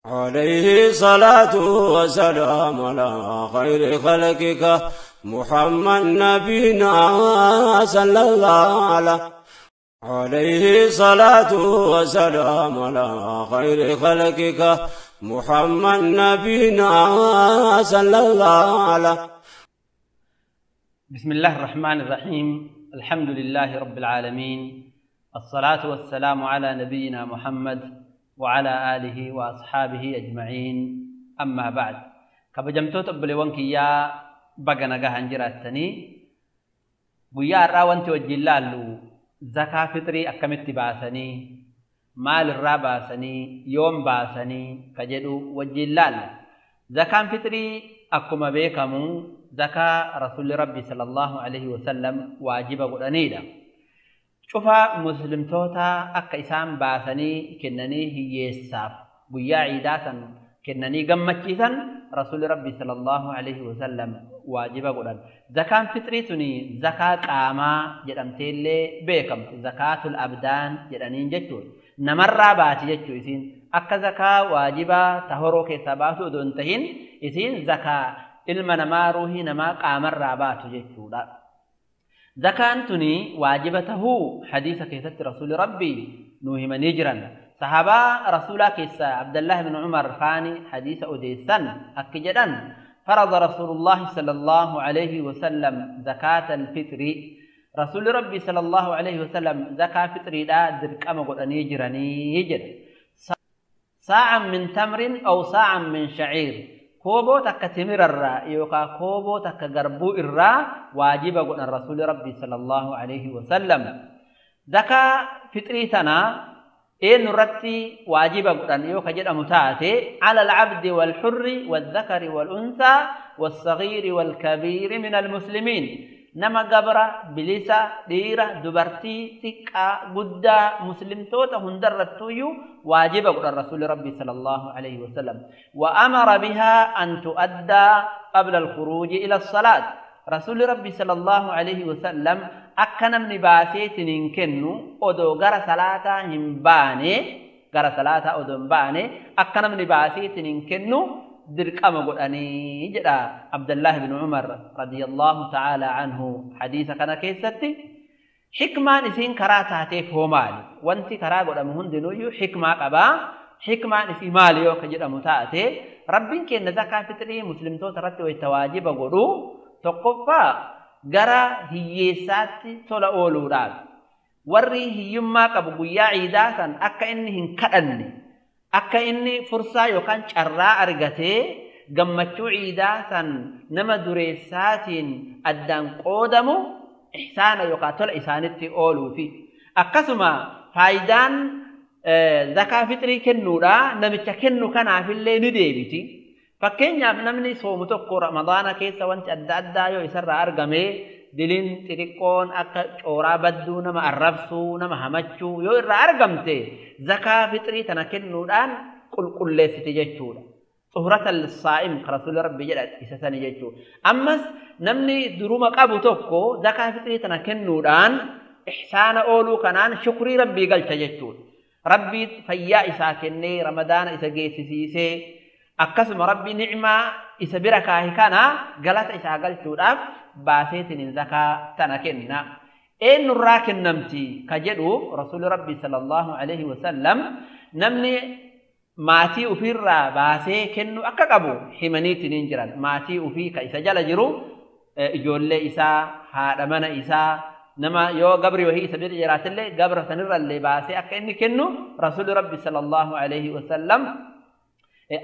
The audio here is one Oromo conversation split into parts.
عليه صلاة وسلام على خير خلقك محمد نبينا صلى الله عليه عليه صلاة وسلام على خير خلقك محمد نبينا صلى الله عليه. بسم الله الرحمن الرحيم. الحمد لله رب العالمين، الصلاة والسلام على نبينا محمد وعلى آله وأصحابه أجمعين، أما بعد. كبجمتوت أبليوان كيا بغنا غهان جراتني guyyaa irraa wanti wajjin laallu zakaa fixrii akkamitti baasanii, maal irraa baasanii, yoom baasanii ka jedhu wajjin laalla. Zakaan fixrii akkuma beekamu zakaa rasuulli rabbi sallallahu alaihi wasallam waajiba godhaniidha. Cufa muslimtoota akka isaan baasanii kennanii hiyyeessaaf guyyaa ciidaa san kennanii gammachiisan rasuulli rabbi sallallahu alaihi wasallam waajiba godhan. Zakaan fixrii tuni zakaa qaamaa jedhamteellee beekamtu, zakaatul abdaan jedhaniin jechuudha. Namarraa baati jechuu isiin akka zakaa waajibaa ta horoo keessaa baatu odoo hin tahin isiin zakaa ilma namaa ruuhii namaa qaamarraa baatu jechuudha. Zakaan tuni waajiba tahuu hadiisa keessatti rasuulli rabbii nuu himanii jiran. Sahabaa rasuulaa keessaa Abdallah ibn Umar faani hadiisa odeessan akki jedhan: فرض رسول الله صلى الله عليه وسلم زكاة الفطر. رسول ربي صلى الله عليه وسلم زكاة فطري لا درقم قدني جراني يجر صاعا من تمر أو صاعا من شعير. كوبو تك تمر الرا يوكا كوبو تك غربو الرا واجب قدن رسول ربي صلى الله عليه وسلم. زكاة فطري تنا إن رتي واجب قدن يوكا جد أمتاتي على العبد والحر والذكر والأنثى والصغير والكبير من المسلمين. نما قبرة بلسة ديرة دبرتي تكا قدا مسلم توتا هندرتويو واجب قدن رسول ربي صلى الله عليه وسلم. وأمر بها أن تؤدى قبل الخروج إلى الصلاة. رسول ربي صلى الله عليه وسلم أكنم نباسيت ننكنو أدو غر صلاة همباني غر صلاة أدو همباني أكنم نباسيت ننكنو درك أما قرآني جدا عبد الله بن عمر رضي الله تعالى عنه حديث كان كيستي. حكمة نسين كراتا تيف هو مالي وانتي كرا قد أمهن دنويو حكمة قبا حكمة نسي ماليو كجد أمتاتي ربين كي نزكاة فطري مسلم تو ترتي ويتواجب قدو تقفا gara hiyyeessaatti tola ooluudhaaf warri hiyyummaa qabu guyyaa ciidaa san akka inni hin kadhanne akka inni fursaa yookaan carraa argatee gammachuu ciidaa san nama dureessaatiin addaan qoodamu ihsaana yookaan tola isaanitti ooluufi. Akkasuma faayidaan zakaa fixrii kennuudha namicha kennu kanaafillee ni deebiti. Fakkeenyaaf namni soomu tokko Ramadaana keessa wanti adda addaa yoo isarraa argame diliin xixiqqoon akka cooraa badduu nama arrabsuu nama hamachuu yoo irraa argamte zakaa fixrii tana kennuudhaan qulqulleessiti jechuudha. Xuhurata lissaa'im rasuulli rabbi jedha isa sani jechuudha. Ammas namni duruma qabu tokko zakaa fixrii tana kennuudhaan ihsaana ooluu kanaan shukrii rabbii galcha jechuudha. Rabbii fayyaa isaa kennee Ramadaana isa geessisiisee akkasuma rabbi nicmaa isa bira kaahe kana galata isaa galchuudhaaf baaseetiin zakaa tana kenna. Eenyurraa kennamti ka jedhu rasuulli rabbi sallallahu alaihi wasallam namni maatii ofiirraa baasee kennu akka qabu himaniitiin jiran. Maatii ofii ka isa jala jiru ijoollee isaa haadha mana isaa nama yoo gabri wahii isa bira jiraatillee gabra sanirrallee baasee akka inni kennu rasuulli rabbi sallallahu alaihi wasallam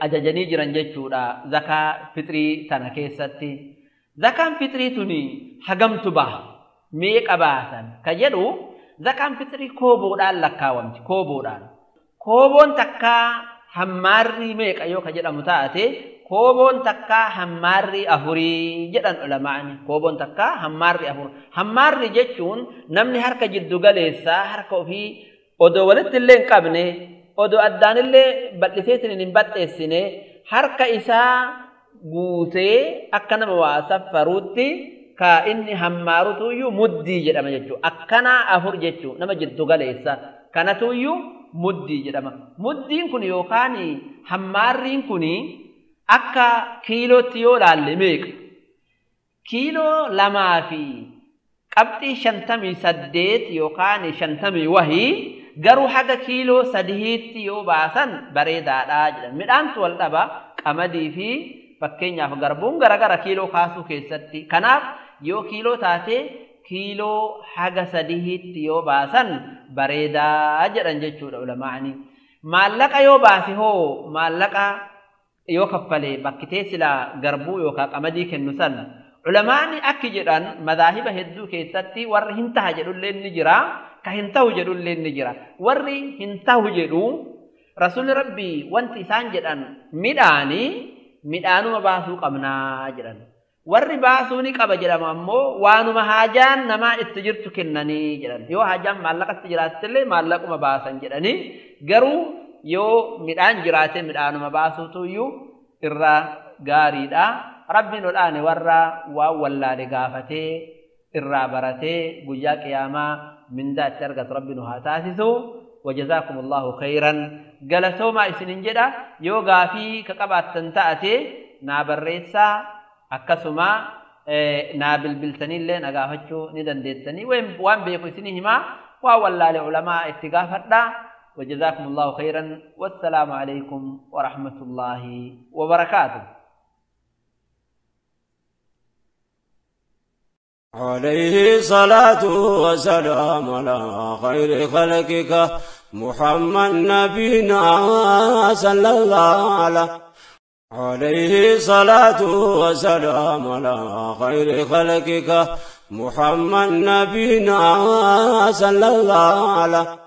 ajajanii jiran jechuudha zakaa fixrii tana keessatti. Zakaan fixrii tuni hagamtu baha meeqa baasan ka jedhu zakaan fixrii kooboodhaan lakkaawamti. Kooboodhaan kooboon takkaa hammaarrii meeqa yoo ka jedhamu taate kooboon takkaa hammaarrii afurii jedhan ulamaani. Kooboon takkaa hammaarrii afur. Hammaarrii jechuun namni harka jiddu galeessaa harka ofii odoo walitti illee hin qabne odoo addaanillee bal'iseetiin hin baxxeessine harka isaa guutee akka nama waa saffaruutti ka inni hammaarutuyyuu muddii jedhama jechuudha. Akkanaa afur jechuudha nama jiddu galeessa. Kanatuyyuu Muddii jedhama. Muddiin kun yookaan hammaarriin kun akka kiilootti yoo laalle meeqa? Kiiloo 2.58 yookaan 50 wahii garuu haga kiiloo 3tti yoo baasan bareedaadha jedhan. Midhaantu wal dhaba qamadii fi fakkeenyaaf garbuun garagara kiiloo kaasuu keessatti. Kanaaf yoo kiiloo taate kiiloo haga 3tti yoo baasan bareedaa jedhan jechuudha ulamaani. Maallaqa yoo baase hoo maallaqa yoo kaffalee bakkitee silaa garbuu yookaan qamadii kennu san ulamaani akki jedhan madaahiba hedduu keessatti warri hin taha jedhullee ni jira, ka hin tahu jedhullee ni jira. Warri hin tahu jedhu rasuulli rabbii wanti isaan jedhan midhaanii midhaanuma baasuu qabnaa jedhan. Warri baasuu ni qaba jedhama ammoo waanuma haajaan namaa itti jirtu kennanii jedhan. Yoo haajaan maallaqatti jiraattillee maallaquma baasan jedhanii garuu yoo midhaan jiraate midhaanuma baasuutu iyyuu irra gaariidha. Rabbiin ol aane warra waan wallaale gaafatee irraa baratee guyyaa qiyaamaa mindaa itti argatu rabbi nu haa taasisu. وجزاكم الله خيرا. galatoomaa isinin jedha yoo gaafii ka qabaattan ta'ate naa barreessaa akkasuma naa bilbiltaniillee na gaafachuu ni dandeettanii waan beeku isinii himaa waan wallaale ulamaa itti gaafadhaa. وجزاكم الله خيرا والسلام عليكم ورحمة الله وبركاته. عليه الصلاة والسلام على خير خلقك محمد نبينا صلى الله عليه. عليه الصلاة والسلام على خير خلقك محمد نبينا صلى الله عليه.